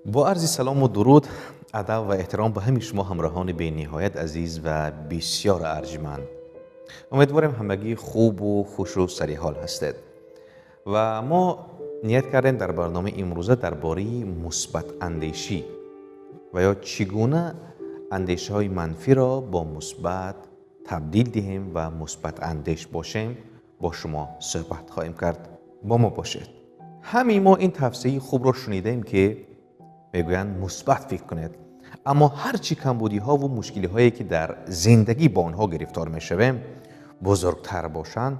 Бо арзи салому дуруд, адаб ва эҳтиром ба ҳамаи шумо ҳамроҳони бениҳоят азиз ва бисёр арҷманд. Умедворем, ҳамагӣ хубу хушу сариҳол ҳастед. Ва мо ният кардем дар барномаи имрӯза дар бораи мусбатандешӣ ва ё чӣ гуна андешаҳои манфиро бо мусбат табдил диҳем ва мусбатандеш бошем, бо шумо суҳбат хоҳем кард. Бо мо бошед. Ҳамаи мо ин тавсияи хубро шунидаем, ки мегӯянд мусбат фикр кунед. Аммо ҳарчи камбудиҳову мушкилиҳое, ки дар зиндагӣ бо онҳо гирифтор мешавем, бузургтар бошанд,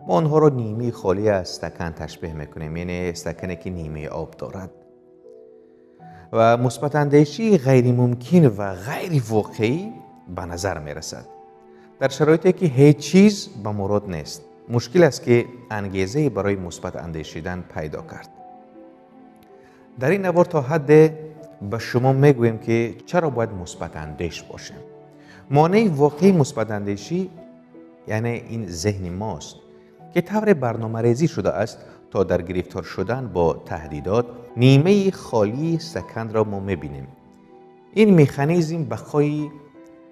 мо онҳоро нимаи холӣ аз стакан ташбеҳ мекунем, яъне стакане, ки нимаи об дорад. Ва мусбатандешӣ ғайримумкин ва ғайривоқеӣ ба назар мерасад. Дар шароите, ки ҳеҷ чиз ба мурод нест, мушкил аст, ки ангезае барои мусбат андешидан пайдо кард. Дар ин навор то ҳадде ба шумо мегӯем, ки чаро бояд мусбатандеш бошем. Монеи воқеии мусбатандешӣ, яъне ин зеҳни мост, ки тавре барномарезӣ шудааст, то дар гирифтор шудан бо таҳдидот нимаи холии стаканро мо мебинем. Ин механизм бақои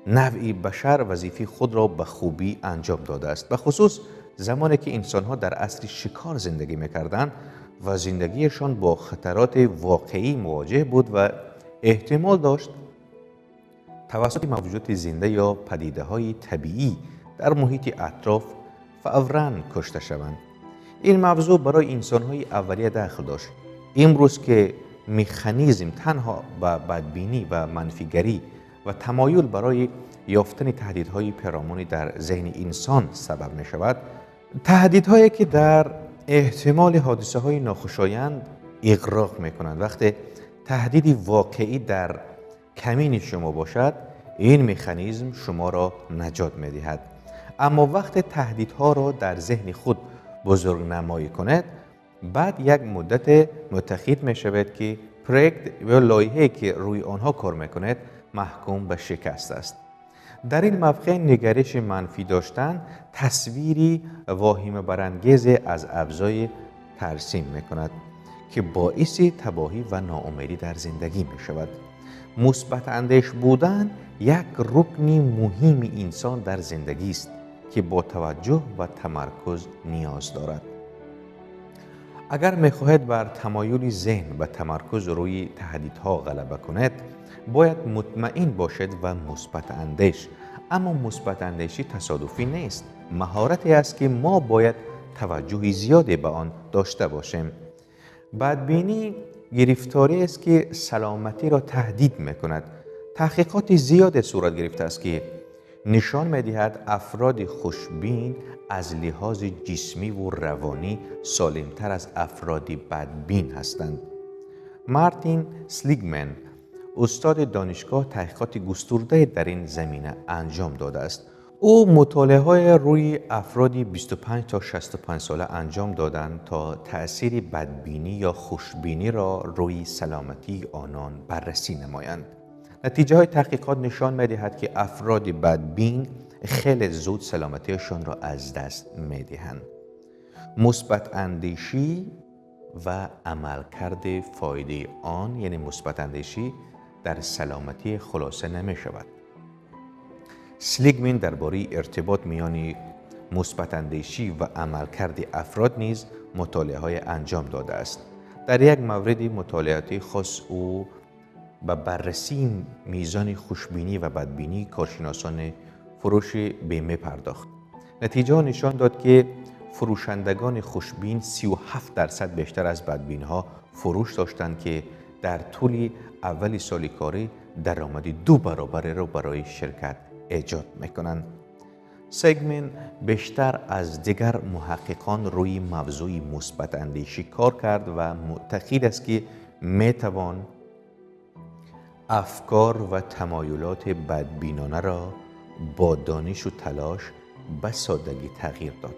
навъи башар вазифаи худро ба хубӣ анҷом додааст, бахусус замоне ки инсонҳо дар асри шикор зиндагӣ мекарданд ва зиндагиашон бо хатароти воқеӣ мувоҷеҳ буд ва эҳтимол дошт тавассути мавҷудоти зинда ё падидаҳои табиӣ дар муҳити атроф фавран кушта шаванд. Ин мавзӯъ барои инсонҳои аввалия дахл дошт. Имрӯз, ки механизм танҳо ба бадбинӣ ва манфигарӣ ва тамоюл барои ёфтани таҳдидҳои перомонӣ дар зеҳни инсон сабаб мешавад, таҳдидҳое, ки дар эҳтимоли ҳодисаҳои нохушоянд иғроқ мекунанд, вақте таҳдиди воқеӣ дар камини шумо бошад, ин механизм шуморо наҷот медиҳад. Аммо вақте таҳдидҳоро дар зеҳни худ бузургнамоӣ кунед, баъд як муддате муътақид мешавед, ки проект ё лоиҳае, ки рӯи онҳо кор мекунед, маҳкум ба шикаст аст. Дар ин мавқеъ нигариши манфӣ доштан тасвири воҳимабарангезе аз авзои тарсим мекунад, ки боиси табоҳӣ ва ноумедӣ дар зиндагӣ мешавад. Мусбатандеш будан як рукни муҳими инсон дар зиндагист, ки бо таваҷҷӯҳ ва тамаркуз ниёз дорад. Агар мехоҳед бар тамоюли зеҳн ба тамаркуз рӯи таҳдидҳо ғалаба кунед, бояд мутмаин бошед ва мусбатандеш. Аммо мусбатандешӣ тасодуфӣ нест, маҳорате аст, ки мо бояд таваҷҷӯҳи зиёде ба он дошта бошем. Бадбинӣ гирифториест, ки саломатиро таҳдид мекунад. Таҳқиқоти зиёде сурат гирифтааст, ки нишон медиҳад, афроди хушбин аз лиҳози ҷисмиву равонӣ солимтар аз афроди бадбин ҳастанд. Мартин Селигман, устоди донишгоҳ, таҳқиқоти густурдае дар ин замина анҷом додааст. Ӯ мутолиаҳое рӯи афроди 25 то 65 сола анҷом доданд, то таъсири бадбинӣ ё хушбиниро рӯи саломатии онон баррасӣ намоянд. Натиҷаҳои таҳқиқот нишон медиҳад, ки афроди бадбин хеле зуд саломатиашонро аз даст медиҳанд. Мусбатандешӣ ва амалкарди фоидаи он, яъне мусбатандешӣ дар саломатӣ хулоса намешавад. Селигман дар бораи иртибот миёни мусбатандешӣ ва амалкарди афрод низ мутолиаҳое анҷом додааст. Дар як мавриди мутолиатии хос ӯ ба баррасии мизони хушбинӣ ва бадбинии коршиносони фурӯши беме пардохт. Натиҷаҳо нишон дод, ки фурӯшандагони хушбин 37% бештар аз бадбинҳо фурӯш доштанд, ки дар тӯли аввали соли корӣ даромади ду баробареро барои ширкат эҷод мекунанд. Селигман бештар аз дигар муҳаққиқон рӯи мавзӯи мусбатандешӣ кор кард ва муътақид аст, ки метавон афкор ва тамоюлоти бадбинонаро бо донишу талош ба содагӣ тағйир дод.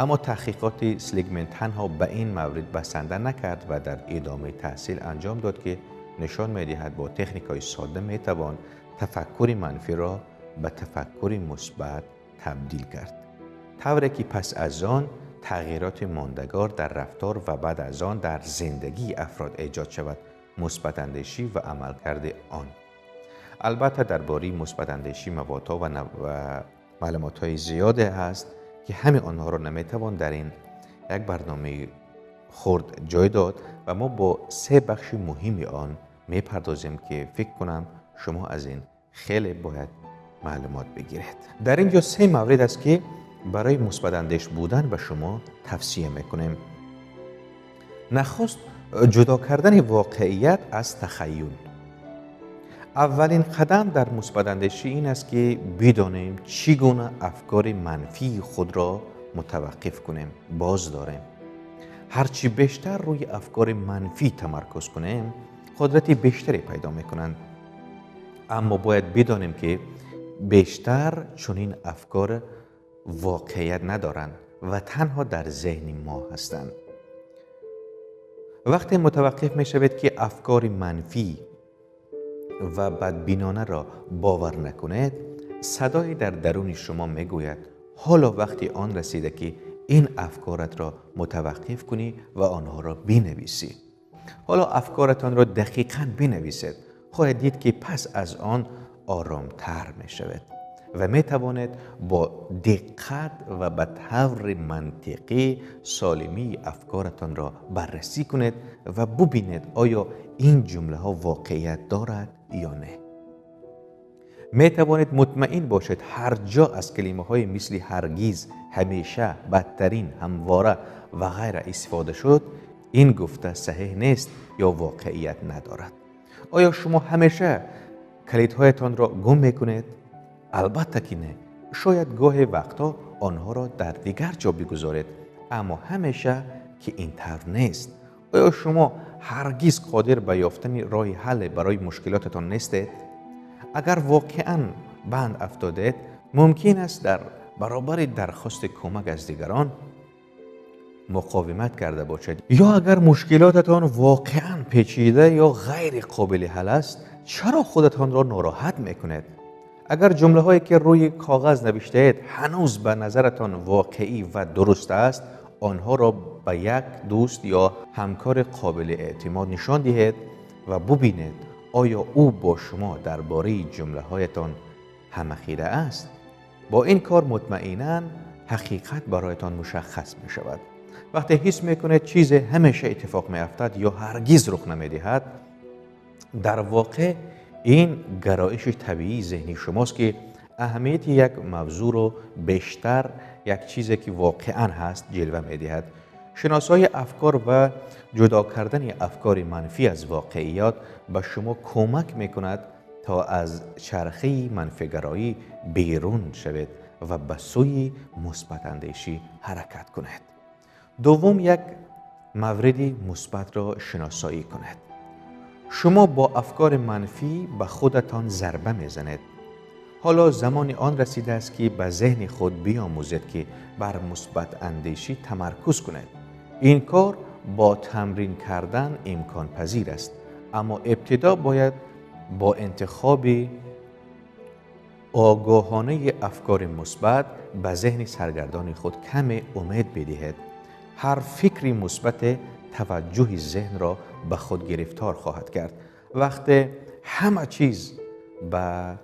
Аммо таҳқиқоти Селигман танҳо ба ин маврид басанда накард ва дар идомаи таҳсил анҷом дод, ки нишон медиҳад, бо техникаҳои сода метавон тафаккури манфиро ба тафаккури мусбат табдил кард, тавре ки пас аз он тағйироти мондагор дар рафтор ва баъд аз он дар зиндагии афрод эҷод шавад. مثبت اندیشی و عملکرد آن. البته درباره مثبت اندیشی موادها و معلومات‌های زیاده هست که همه آنها را نمیتوان در این یک برنامه خرد جای داد و ما با 3 بخش مهم آن میپردازیم که فکر کنم شما از این خیلی باید معلومات بگیرید. در اینجا 3 مورد است که برای مثبت اندیش بودن به شما توصیه میکنیم. نخست، جدا کردن واقعیت از تخیل. اولین قدم در مثبت اندیشی این است که بدانیم چگونه افکار منفی خود را متوقف کنیم، باز داریم. هرچی بیشتر روی افکار منفی تمرکز کنیم، قدرت بیشتری پیدا میکنند. اما باید بدانیم که بیشتر چنین افکار واقعیت ندارند و تنها در ذهن ما هستند. وقتی متوقف میشوید که افکار منفی و بدبینانه را باور نکنید، صدای در درون شما میگوید حالا وقتی آن رسیده که این افکارت را متوقف کنی و آنها را بنویسی. حالا افکارتان را دقیقاً بنویسید. خواهید دید که پس از آن آرامتر می شود و می توانید با دقت و به طور منطقی سالمی افکارتان را بررسی کنید و ببینید آیا این جمله ها واقعیت دارد یا نه. می توانید مطمئن باشید هر جا از کلمه های مثل هرگز، همیشه، بدترین، همواره و غیره استفاده شد، این گفته صحیح نیست یا واقعیت ندارد. آیا شما همیشه کلیدهایتان را گم میکنید؟ البته که نه. شاید گاهی وقتا آنها را در دیگر جا بگذارید، اما همیشه که این طور نیست. آیا شما هرگز قادر به یافتن راه حل برای مشکلاتتان نیستید؟ اگر واقعاً بند افتادید، ممکن است در برابر درخواست کمک از دیگران مقاومت کرده باشید. یا اگر مشکلاتتان واقعاً پیچیده یا غیر قابل حل است، چرا خودتان را ناراحت میکنید؟ اگر جمله هایی که روی کاغذ نوشته اید هنوز به نظرتان واقعی و درست است، آنها را به یک دوست یا همکار قابل اعتماد نشان دهید و ببینید آیا او با شما درباره جمله هایتان همخیره است. با این کار مطمئناً حقیقت برایتان مشخص می شود. وقتی حس می کنید چیز همیشه اتفاق می افتد یا هرگز رخ نمی دهد، در واقع این گرایش طبیعی ذهنی شماست که اهمیت یک موضوع رو بیشتر یک چیزی که واقعاً هست جلوه می دهد. شناسایی افکار و جدا کردن افکار منفی از واقعیات به شما کمک می کند تا از چرخه منفی‌گرایی بیرون شوید و به سوی مثبت اندیشی حرکت کنید. دوم، یک مورد مثبت را شناسایی کنید. شما با افکار منفی به خودتان ضربه میزنید. حالا زمان آن رسیده است که به ذهن خود بیاموزید که بر مثبت اندیشی تمرکز کنید. این کار با تمرین کردن امکان پذیر است، اما ابتدا باید با انتخاب آگاهانه افکار مثبت به ذهن سرگردان خود کم امید بدهید. هر فکر مثبت توجه ذهن را به خود گرفتار خواهد کرد. وقتی همه چیز به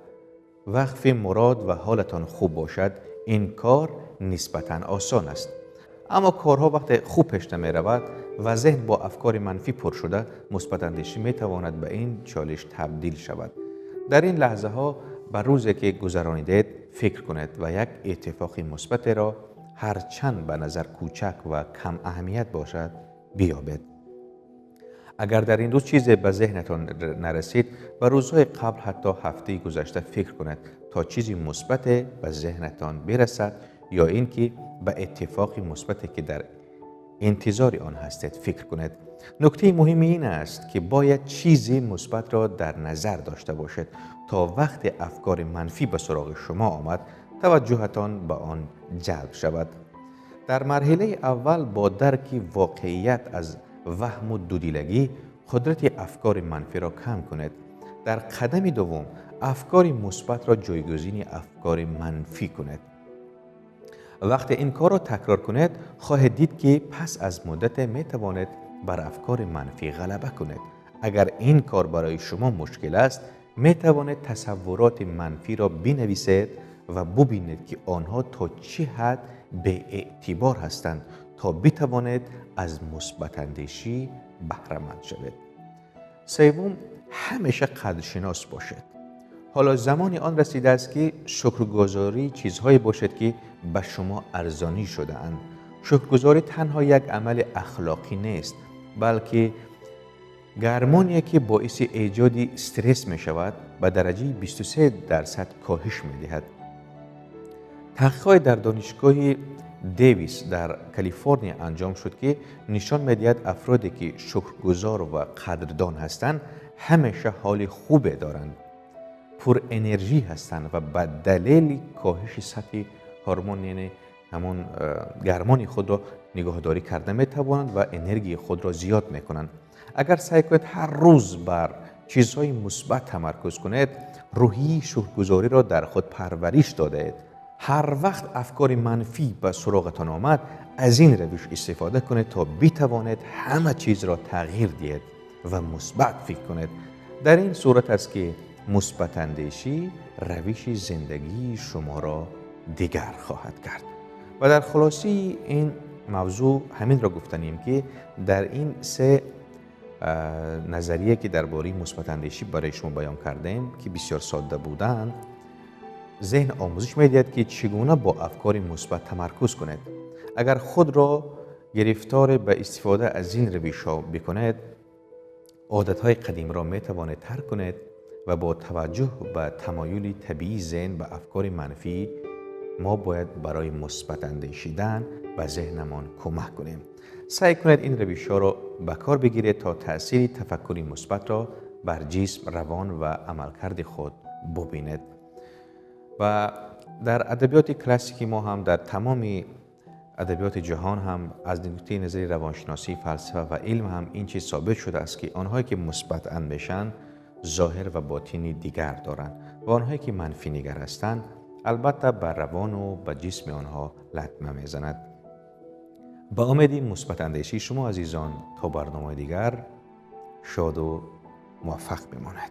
وقف مراد و حالتان خوب باشد، این کار نسبتاً آسان است. اما کارها وقتی خوب پیش نمی رود و ذهن با افکار منفی پر شده، مثبت اندیشی می تواند به این چالش تبدیل شود. در این لحظه ها به روزی که گذرانیدید فکر کنید و یک اتفاق مثبت را هرچند به نظر کوچک و کم اهمیت باشد بیابید. اگر در این روز چیزی به ذهنتان نرسید، به روزهای قبل حتی هفته گذشته فکر کنید تا چیزی مثبت به ذهنتان برسد یا اینکه به اتفاق مثبتی که در انتظار آن هستید فکر کنید. نکته مهم این است که باید چیزی مثبت را در نظر داشته باشید تا وقت افکار منفی به سراغ شما آمد توجهتان به آن جلب شود. در مرحله اول با درک واقعیت از وهم و دودیلگی قدرت افکار منفی را کم کنید. در قدم دوم افکار مثبت را جایگزین افکار منفی کنید. وقتی این کار را تکرار کنید خواهید دید که پس از مدت می توانید بر افکار منفی غلبه کنید. اگر این کار برای شما مشکل است، می توانید تصورات منفی را بنویسید و ببینید که آنها تا چه حد به اعتبار هستند تا بتوانید از مثبت اندیشی بهره مند شوید. سوم، همیشه قدرشناس باشید. حالا زمان آن رسیده است که شکرگزاری چیزهایی باشد که به شما ارزانی شده اند. شکرگزاری تنها یک عمل اخلاقی نیست، بلکه گرمانی که باعث ایجاد استرس می شود به درجه 23% کاهش می دهد. تحقیقات در دانشگاه دیویس در کالیفرنیا انجام شد که نشان می‌دهد افرادی که شکرگزار و قدردان هستند همیشه حال خوب دارند، پر انرژی هستند و به دلیل کاهش سطح هورمون، یعنی همون گرمانی خود را نگهداری کرده می‌توانند و انرژی خود را زیاد می‌کنند. اگر سعی کنید هر روز بر چیزهای مثبت تمرکز کنید، روحی شکرگزاری را در خود پرورش داده‌اید. هر وقت افکار منفی به سراغتان آمد، از این روش استفاده کنید تا بتوانید همه چیز را تغییر دهید و مثبت فکر کنید. در این صورت است که مثبت اندیشی روش زندگی شما را دیگر خواهد کرد. و در خلاصی این موضوع همین را گفتنیم که در این سه نظریه که درباره مثبت اندیشی برای شما بیان کردیم که بسیار ساده بودند، ذهن آموزش می‌دهد که چگونه با افکار مثبت تمرکز کنید. اگر خود را گرفتار به استفاده از این روش‌ها بکنید، عادت‌های قدیم را می‌توانید ترک کنید و با توجه به تمایل طبیعی ذهن به افکار منفی، ما باید برای مثبت اندیشیدن به ذهنمان کمک کنیم. سعی کنید این روش‌ها را به کار بگیرید تا تأثیر تفکر مثبت را بر جسم، روان و عملکرد خود ببینید. و در ادبیات کلاسیک ما هم، در تمام ادبیات جهان هم، از نقطه نظر روانشناسی، فلسفه و علم هم این چیز ثابت شده است که آنهایی که مثبت اندیشند ظاهر و باطن دیگر دارند و آنهایی که منفی نگر هستند البته بر روان و به جسم آنها لطمه میزند. با امید مثبت اندیشی شما عزیزان، تا برنامه دیگر شاد و موفق بماند.